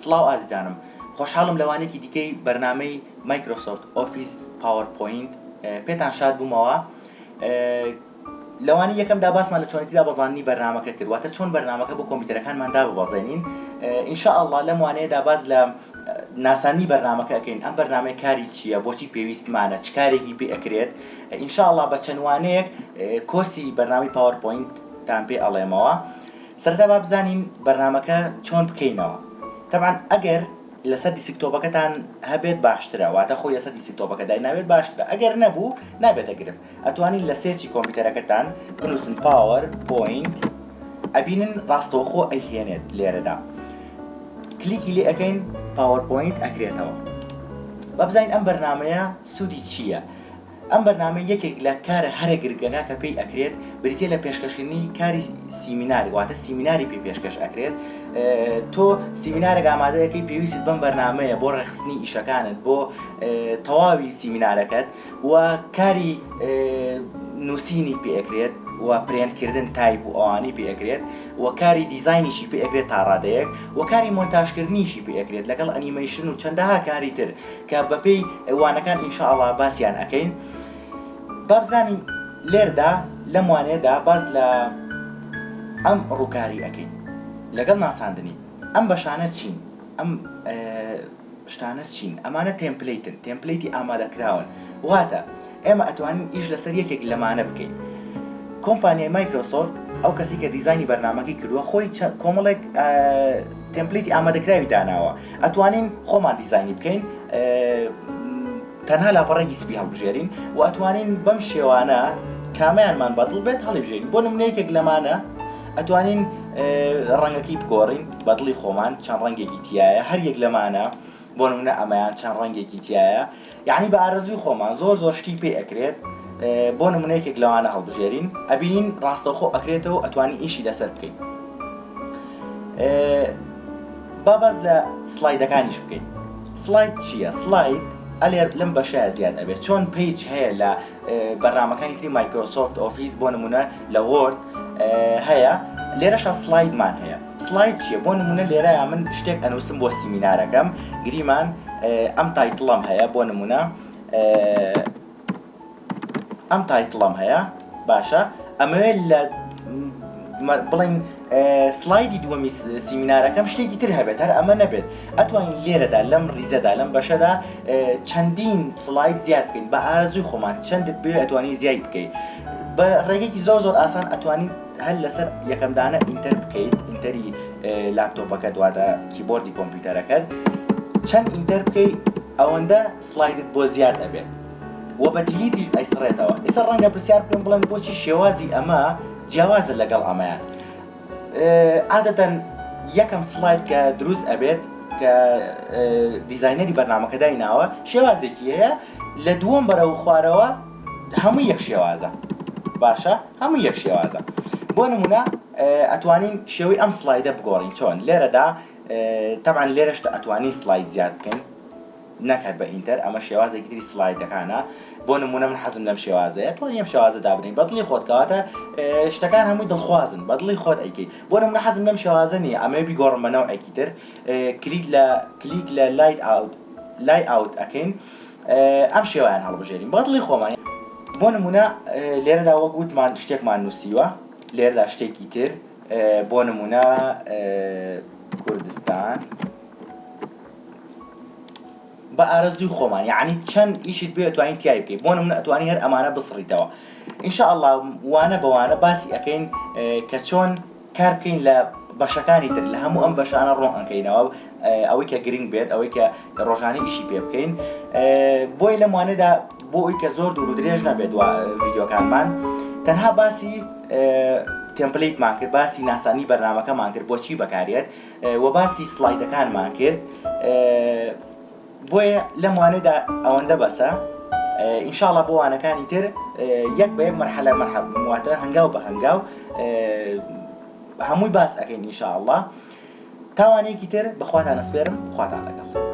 سڵاو ئازیزانم خۆشحاڵم لە وانەیەکی دیکەی بەرنامەی Microsoft Office PowerPoint پێتان شاد بوومەوە. لە وانەی یەکەمدا باسمان لە چۆنێتی دابەزاندنی بەرنامەکە کرد واتە چۆن بەرنامەکە بۆ کۆمپیوتەرەکانمان داببەزێنین ان شاء اللە لەم وانەیەدا باس لە ناساندنی بەرنامەکە ئەکەین ئەم بەرنامەیە کاری چییە بۆچی پێویستمانە چ کارێکی پێ ئەکرێت ان شاء اللە بە چەند وانەیەک کۆرسی بەرنامەی PowerPoint تان پێ ئەڵێمەوە سەرەتا با بزانین بەرنامەکە چۆن بکەینەوە تەبعەن ئەگەر لەسەر دیسکتۆپەکەتان هەبێت باشترە واتە خۆی لەسەر دیسکتۆپەکە داینابێت باشترە ئەگەر نەبوو نابێتە گرفت ئەتوانین لە search ی کۆمپیوتەرەکەتان بنووسن PowerPoint ئەبینن ڕاستەوخۆ ئەیهێنێت لێرەدا کلیکی لێ ئەکەین PowerPoint ئەکرێتەوە با بزانین ئەم بەرنامەیە سوودی چییە؟ ئەم بەرنامەی یەکێک لە کارە هەرە گرنگەکان کە پێی ئەکرێت بریتیە لە پێشکەشکردنی کاری سیمینار واتە سیمیناری پێ پێشکەش ئەکرێت تۆ سیمینارێک ئامادە ئەکەی پێویستت بەم بەرنامەیە بۆ ڕێکخستنی ئیشەکانت بۆ تەواوی سیمینارەکەت و کاری نووسینی پێ ئەکرێت و print کردن تایپ و ئەوانەی پێ ئەکرێت و کاری دیزاینیشی پێ ئەکرێت تا ڕادەیەک و کاری مۆنتاژکردنیشی پێ ئەکرێت لەگەڵ ئەنیمەیشن و چەندەها کاری تر کە بەپێی وانەکان ان شاء اللە باسیان ئەکەین با بزانین لێردا لەم وانەیەدا باس لە ئەم ڕووکاری ئەکەین لەگەڵ ناساندنی ئەم بەشانە چین ئەم شتانە چین؟ ئەمانە template ن، template ی ئامادەکراون، واتە ئێمە ئەتوانین ئیش لەسەر یەکێک لەمانە بکەین. کۆمپانیای مایکرۆسۆفت، ئەو کەسەی کە دیزاینی بەرنامەکەی کردووە، خۆی کۆمەڵێک template ی ئامادەکراوی داناوە، ئەتوانین خۆمان دیزاینی بکەین، تەنها لاپەڕەیەکی سپی هەڵبژێرین و ئەتوانین بەم شێوانە کامەیانمان بەدڵ بێت هەڵیبژێرین. بۆ نمونە یەکێک لەمانە ئەتوانین ڕەنگەکەی بگۆڕین بە دڵی خۆمان چەند ڕەنگێکی تیایە هەر یەک لەمانە بۆ نمونە ئەمەیان چەند ڕەنگێکی تیایە یعنی بە ئارەزووی خۆمان زۆر زۆر شتی پێ ئەکرێت بۆ نمونە یەکێک لەوانە هەڵبژێرین ئەبینین ڕاستەوخۆ ئەکرێتەوە ئەتوانی ئیشی لەسەر بکەین با باس لە سلایدەکانیش بکەین سلاید چییە؟ سلاید ئەلێر لەم بەشەیە زیاد ئەبێت چۆن page هەیە لە بەرنامەکانی تری Microsoft Office بۆ نمونە لە Word هەیە لێرەشا سلایدمان هەیە سلاید چییە بۆ نمونە لێرە من شتێک ئەنووسم بۆ سیمینارەکەم گریمان ئەم title ەم هەیە بۆ نمونە ئەم title ەم هەیە باشە ئەمەوێت لە بڵین سلایدی دووەمی سیمینارەکەم شتێکی تر هەبێت هەر ئەمە نەبێت ئەتوانین لێرەدا لەم ڕیزەدا لەم بەشەدا چەندین سلاید زیاد بکەین بە ئارەزووی خۆمان چەندت بێ ئەتوانی زیای بکەیت بە ڕێگەیەکی زۆر زۆر ئاسان ئەتوانین هەر لەسەر یەکەم دانە enter بکەیت enter ی لاپتۆپەکەت واتە کیبۆردی کۆمپیوتەرەکەت چەند enter بکەیت ئەوەندە سلایدت بۆ زیاد ئەبێت و بە delete یش ئەیسڕێتەوە ئێستا ڕەنگە پرسیار بکەن بڵێن بۆچی شێوازی ئەمە جیاوازە لەگەڵ ئەمەیان عادەتەن یەکەم سلاید کە دروست ئەبێت کە دیزاینەری بەرنامەکە دایناوە شێوازێکی هەیە لە دووەم بەرەو خوارەوە هەموو یەک شێوازە باشە هەموو یەک شێوازە بۆ نمونە ئەتوانین شێوەی ئەم سلایدە بگۆڕین چۆن لێرەدا تەبعەن لێرەش ئەتوانین سلاید زیاد بکەین نەک هەر بە enter ئەمە شێوازێکی تری سلایدەکانە بۆ نمونە من حەزم لەم شێوازەیە توانی ئەم شێوازە دابنێی بە دڵی خۆت کەواتە شتەکان هەمووی دڵخوازن بە دڵی خۆت ئەیکەی بۆ نمونە حەزم لەم شێوازە نییە ئەمەوێ بیگۆڕم بە نەوعێکی تر کلیک لە کلیک لە layout layout ئەکەین ئەم شێوەیان هەڵبژێرین بە دڵی خۆمان بۆ نمونە لێرەدا وەک وتمان شتێکمان نووسیوە لێرەدا شتێکی تر بۆ نمونە کوردستان بە ئارەزووی خۆمان یەعنی چەند ئیشت بێ ئەتوانی تیای بکەی بۆ نمونە ئەتوانی هەر ئەمانە بسڕیتەوە ان شاء اللە وانە بە وانە باسی ئەکەین کە چۆن کار بکەین لە بەشەکانی تر لە هەموو ئەم بەشانە ڕۆن ئەکەینەوە ئەوەی کە گرنگ بێت ئەوەی کە ڕۆژانە ئیشی پێ بکەین بۆی لەم وانەدا بۆ ئەوی کە زۆر دوور و درێژ نەبێت ڤیدیۆکانمان تەنها باسی template مان کرد باسی ناسانی بەرنامەکەمان کرد بۆچی بەکارێت وە باسی سڵایدەکانمان کرد بۆیە لەم وانەدا ئەوەندە بەسە ئینشاڵە بۆ وانەکانی تر یەک بە یەک مەرحەلە مەرحەل واتە هەنگاو بە هەنگاو هەمووی باس ئەکەین ئینشاءاللە تاوانەیەکی تر بەخواتان ئەسپێرم خواتان لەگەڵ.